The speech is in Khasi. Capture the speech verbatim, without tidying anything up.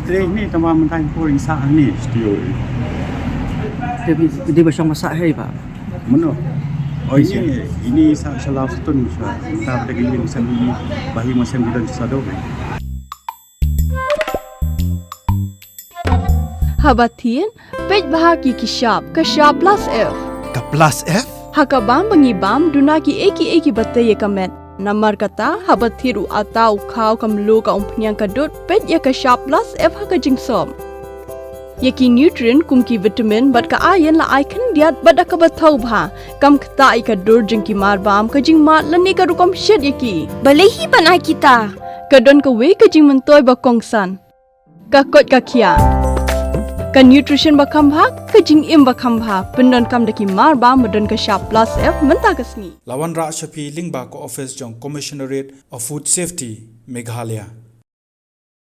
Itre ini tama mentang por isa ini studio. Dia bi-, dia basang masak hai ba. Mano? Oh, ini, ini isa salah satu ni sa. Entah kita gini bisa ini bahi masam kita sado. Haba thin, peit bha ki ki shap, ka shap plus F. Ka plus F? Ha ka bam ba ngi bam, duna ki ei ki ei ki ba tei ïa ka met. Namar kata, haba thied u ata u khaw ka mluh ka umphniang ka dud, peit ïa ka shap plus F ha ka jingsop. Ïa ki nutrient kum ki vitamin bad ka iron la ai khyndiat bad da kaba thaw bha. Kam ktah ïa ka dur jong ki mar bam, ka jingmad lane ka rukom shet ïa ki. Balei hi ban ai kita? Ka don kawei ka jingmyntoi ba kongsan. Ka koit ka khiah. Ka nutrition ba kham bha, ka jingim ba kham bha. Pyndonkam da ki mar bam ba don ka shap plus F mynta ka sngi. La wanrah sha phi lyngba ka office jong Commissionerate of Food Safety, Meghalaya.